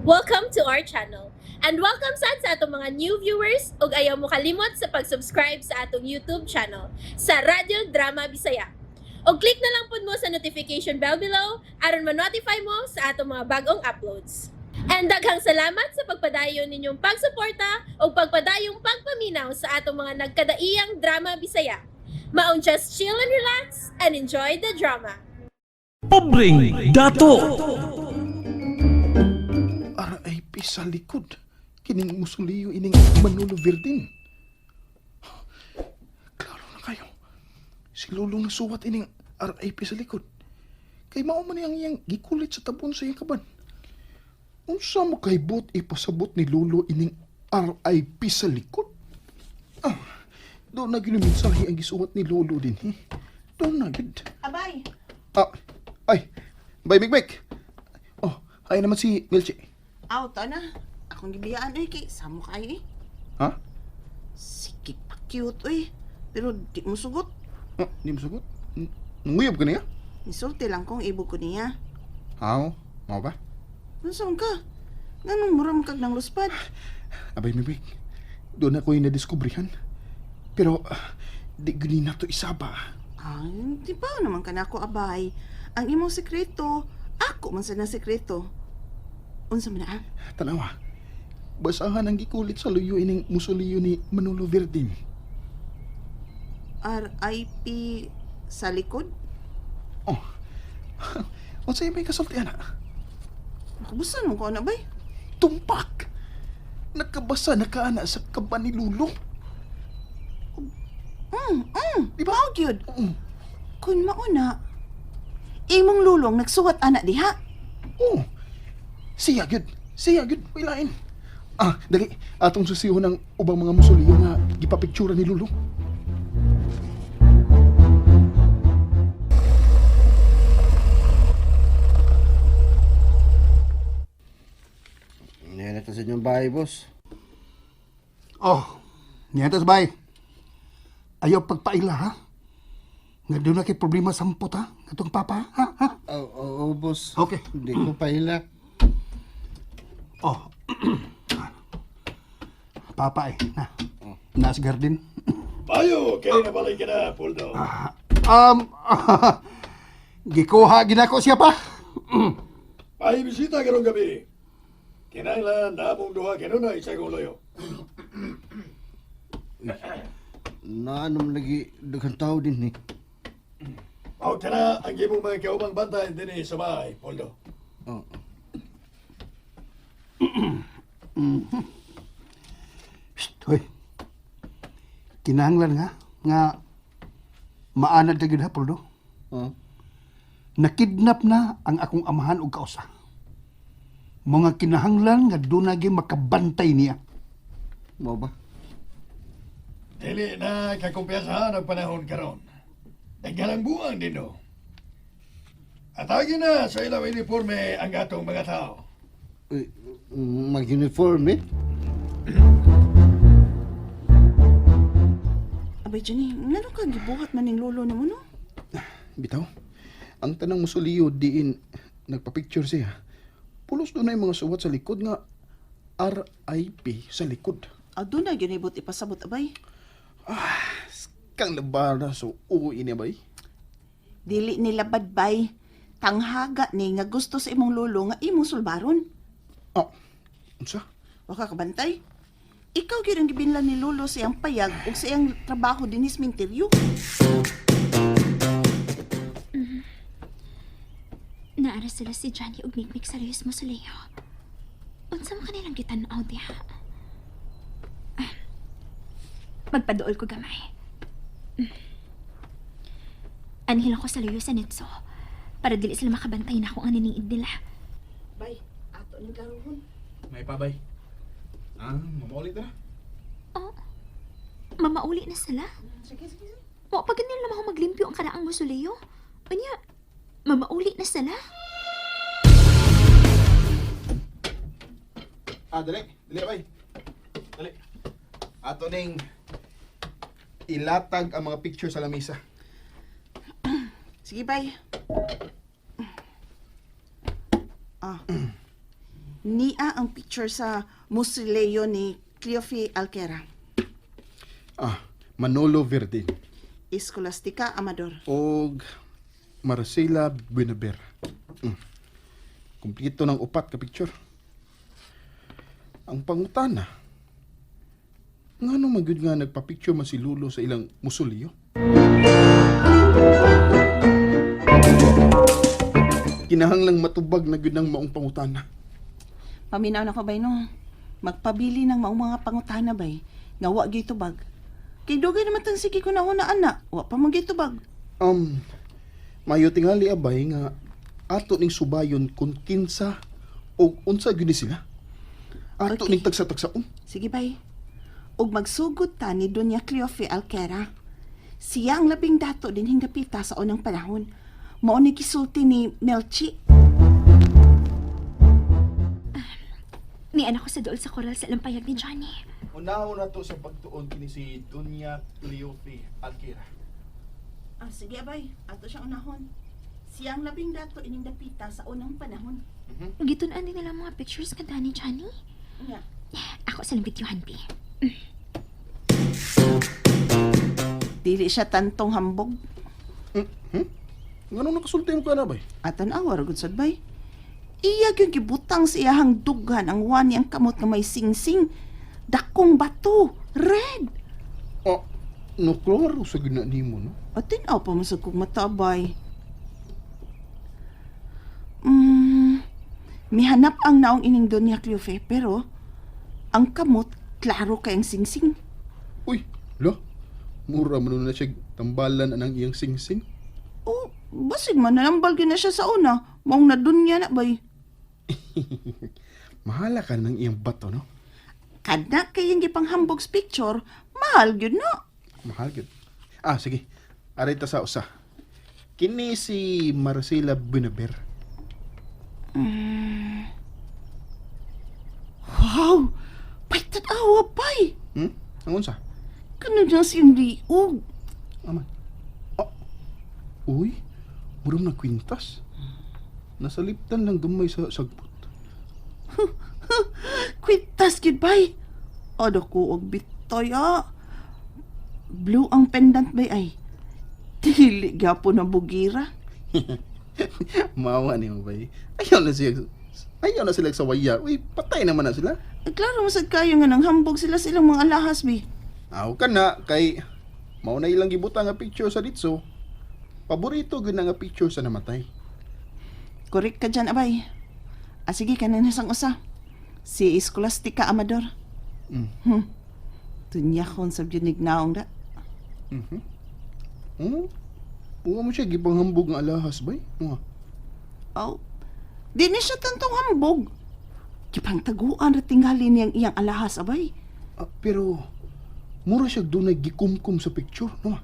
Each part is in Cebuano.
Welcome to our channel. And welcome sad sa atong mga new viewers ug ayaw mo kalimot sa pag-subscribe sa atong YouTube channel sa Radyo Drama Bisaya. Og click na lang pud mo sa notification bell below aron ma-notify mo sa atong mga bagong uploads. And daghang salamat sa pagpadayon ninyong pagsuporta ug pagpadayong pagpaminaw sa atong mga nagkadaiyang drama Bisaya. Maong just chill and relax and enjoy the drama. Pobreng Dato. RIP sa likod. Kining musuliyo ining Manolo Verdin. Klaro na kayo. Si Lulong nasuwat ining RIP sa likod. Kay mao man niyang iyang gikulit sa tabon sa iyang kaban. Unsa mo kay bot ipasabot ni Lolo ining RIP sa likod? Ah, doon na gyud ang mensahe ang gisuwat ni Lolo din. Eh. Doon na gyud. Abay, Ah, ay, bye Big Mike. Oh, ay naman si Milchi. aw ta na. Akong gibiyaan oy kay samo kayo eh. Ha? Sige pa cute oy. Pero di mo sugot. Ah, di mo sagot? Nanguyab ka niya? Nisulti lang kong ibog ko niya. Aw, mao ba? Unsa man ka? Nganong mura man kag nang luspad? Abay, Mimik. Doon ako yung nadiskubrihan. Pero, di guni na to isaba. Ay, di ba naman ka nako abay. Ang imong sekreto, ako man sa na sekreto. Unsa man na? Ah? Tanawa, basahan ang gikulit sa luyo ining musuliyo ni Manolo Verdin. RIP sa likod? Oh, unsay may kasulti ana? Nakabusan mo ko ana bay. Tumpak! Nakabasa na ka ana sa kaban ni Lulo. Di ba? Mao gyud. Oo. Kun mauna, imong lulong nagsuwat ana diha. Oh, siya gyud. Siya gyud. Wilain. Ah, dali. Atong susihon ang ubang mga musuliyo nga gipapictura ni Lulo. Yan ito sa inyong bahay, boss. Oh, niya sa bay. Ayaw pagpaila ha. Nga doon na kay problema sampot ha. Katong papa ha ha. Oo, oh, oh, boss. Okay. Hindi ko paila. Oh. Papa eh. Na. Nasa garden. Payo, kaya nabalik ka na, Poldo. Gikuha ginako siya pa. Ay, bisita karong gabi. Kinahanglan na among duha kanunay sa akong loyo. Naanom lagi daghang tao din eh. Mao kana ang imong mga kaubang bantay dinhi sa bahay, Poldo. Oh. Psst, hoy. Kinahanglan nga nga maanad ka gyud ha, Poldo. Oh. Nakidnap na ang akong amahan og kausa. Mga kinahanglan nga doon na gyud makabantay niya. Mao ba? Dili na kakumpiyasahan ang panahon karon. Daghan ang buwang dino. Atagi na sa ilang uniforme ang atong mga tao. Uy, mag-uniform eh. Abay, Johnny, ngano ka gibuhat man ning lolo nimo no? Bitaw, ang tanang musuliyo diin nagpa-picture siya. Pulos doon na yung mga suwat sa likod nga RIP sa likod. Ah, doon na gyud ipasabot abay. Kang nabara so uwi niya bay. Dili nila badbay. Tanghaga ni nga gusto sa imong lolo nga imong sulbaron. Oh, unsa? Wa ka kabantay. Ikaw gyud ang gibinlan ni lolo sa iyang payag ug sa iyang trabaho dinhi sa minteryo. Naara sila si Johnny ug Mikmik sa Reyes Mausoleo. Unsa man kanilang gitan-aw diha? Ah, magpaduol ko gamay. Anhil ako sa luyo sa Nitso para dili sila makabantay na akong aniniid nila. Bay, ato ning karuhon. May pabay. Ah, mamaulit na. Oh, mamauli na sila. Sige, sige, sige. Wa pa ganyan lang ako maglimpyo ang karaang mausoleo. Unya, mamauli na sila. Ah, dali. Dali bay. Dali. Ato ning ilatag ang mga picture sa lamesa. Sige, bay. Ah. Nia ang picture sa mausoleo ni Cleofe Alquera. Ah, Manolo Verdin. Escolastica Amador. Og Marcela Buenaver. Kumpleto ng upat ka picture. Ang pangutana, ngano man gyud nga nagpa-picture man si Lulo sa ilang musulyo? Kinahanglang matubag na gyud ng maong pangutana. Paminaw na ko bay no. Magpabili ng maong mga pangutana bay. Nga wa gyud tubag. Kay dugay naman tang sige ko na una ana, wa pa man gyud tubag. Mayo tingali abay nga ato ning subayon kung kinsa o unsa gyud ni sila. Ato Okay. ning tagsa-tagsaon. Sige bay. Ug magsugod ta ni Doña Cleofe Alquera. Siya ang labing dato din hingdapita sa unang panahon. Mao ni gisulti ni Melchi. Ni anak ko sa dool sa koral sa lampayag ni Johnny. Unahon na to sa pagtuon kini si Dunya Cleofe Alquera. Ah, sige abay, ato siyang unahon. Siya ang labing dato ining dapita sa unang panahon. Gitun-an din nila mga pictures nga ni Johnny. Nga. Ako sa videohan, Bi. Dili siya tantong hambog. Ngano nakasulti mo ka na bay? Atan awar gud sad bay. Iya gyud gibutang sa iyahang dughan ang wani ang kamot nga may singsing. Dakong bato, red. Oh, no klaro sa gina nimo no. Atin aw pa man sa kong matabay. Mihanap ang naong ining Doña Cleofe pero ang kamot klaro kay ang singsing. Uy, lo. Mura man na siya tambalan anang iyang singsing. Oh, basig man nanambal gyud na siya sa una. Maong na dunya na bay. Mahala ka ng iyang bato no. Kada kay ang gipanghambog sa picture, mahal gyud no. Mahal gyud. Ah, sige. Aray ta sa usa. Kini si Marcela Buenaver. Wow! Bay tan-awa bay. Ang unsa? Kano na siyang liog. Aman. Oh. Uy, murang nagkwintas. Nasaliptan lang gamay sa sagbot. Kwintas gyud bay. Ada ko og bitoy ah. Blue ang pendant bay ay. Dili gyapon na bugira. Mawa ni mo bay. Ayaw na siya. Ayaw na sila sa waya. Uy, patay naman na sila. Eh, klaro masad kayo nga nang hambog sila silang mga alahas bi. Aw ka na kay mao na ilang gibutang nga picture sa ditso. Paborito gyud na nga picture sa namatay. Correct ka dyan, abay. Ah, sige, kanin sang usa. Si Escolastica Amador. Tunya kon sa biyonig naong da. Uwa mo siya gipanghambog nga alahas bay. Nga. Aw, di ni siya tantong hambog. Gipangtaguan ra tingali niyang iyang alahas, abay. Ah, pero mura siya dunay gikumkum sa picture, no?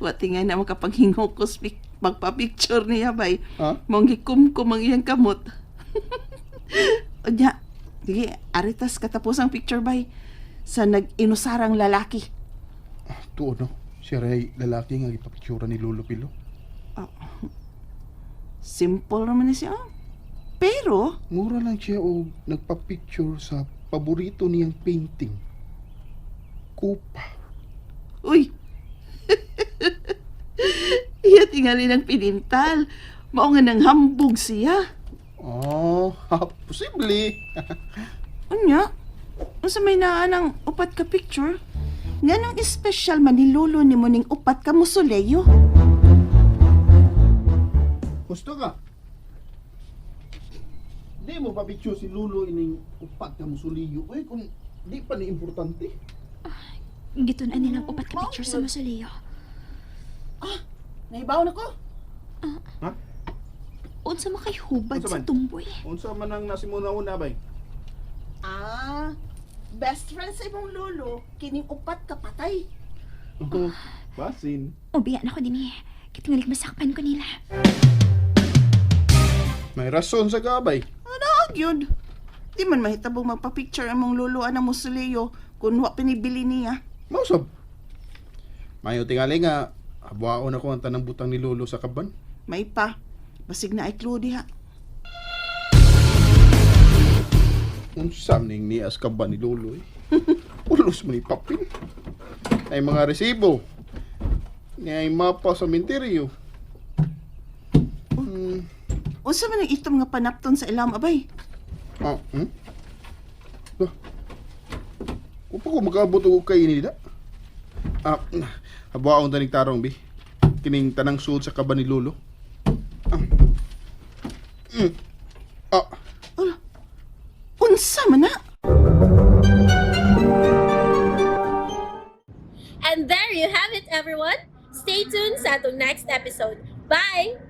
Wa tingay na makapaghingukos magpa-picture niya, bay. Ha? Mong gikumkum ang iyang kamot. Unya, sige, aritas katapos ang picture, bay. Sa nag-inusarang lalaki. Tuod no. Siya ray lalaki nga gipapictura ni Lolo Pilo. Simple naman ni siya. ah. Pero, Mura lang siya og nagpa-picture sa paborito niyang painting. Kupa. uy! Iya tingali ng pinintal. Mao nga nang hambog siya. Oh, posible. Unya, unsa may naa ng upat ka picture? Nganong espesyal man ni Lolo ni mo ning upat ka musuleyo? Gusto ka? Di mo pa-picture si Lolo ining upat ka musuliyo. Uy, kung di pa ni importante. Gitun-an nilang upat ka picture sa mausoleo. Nahibaw na ko. Ha? Unsa mo kay hubad Unsa sa man? tumboy? Unsa man ang nasimuna-una bay? Ah, best friend sa imong lolo, kining upat ka patay. Oh, basin. Ubiya na ko din eh. Kitingalik masakpan ko nila. May rason sa gabay. Ano gyud? Di man mahitabong magpa-picture ang mong lolo anang musuleyo kung wa pinibili niya. Mausab. Mayo tingali nga, abuaon ako ang tanang butang ni Lolo sa kaban. May pa. Basig na ay clue diha. Unsa ning nias ka ba ni Lolo eh? Ulos mo ni papel. Ay mga resibo. Ni ay mapa sa menteryo. Unsa man ang itom nga panapton sa ilam abay? Ah? Lah. Kung pa ko magkaabot og kay nila. Ah, habaon tanig tarong bi. Kining tanang suod sa kaban ni Lolo. Ah. Ah, Ala. Unsa man na? And there you have it, everyone. Stay tuned sa atong next episode. Bye!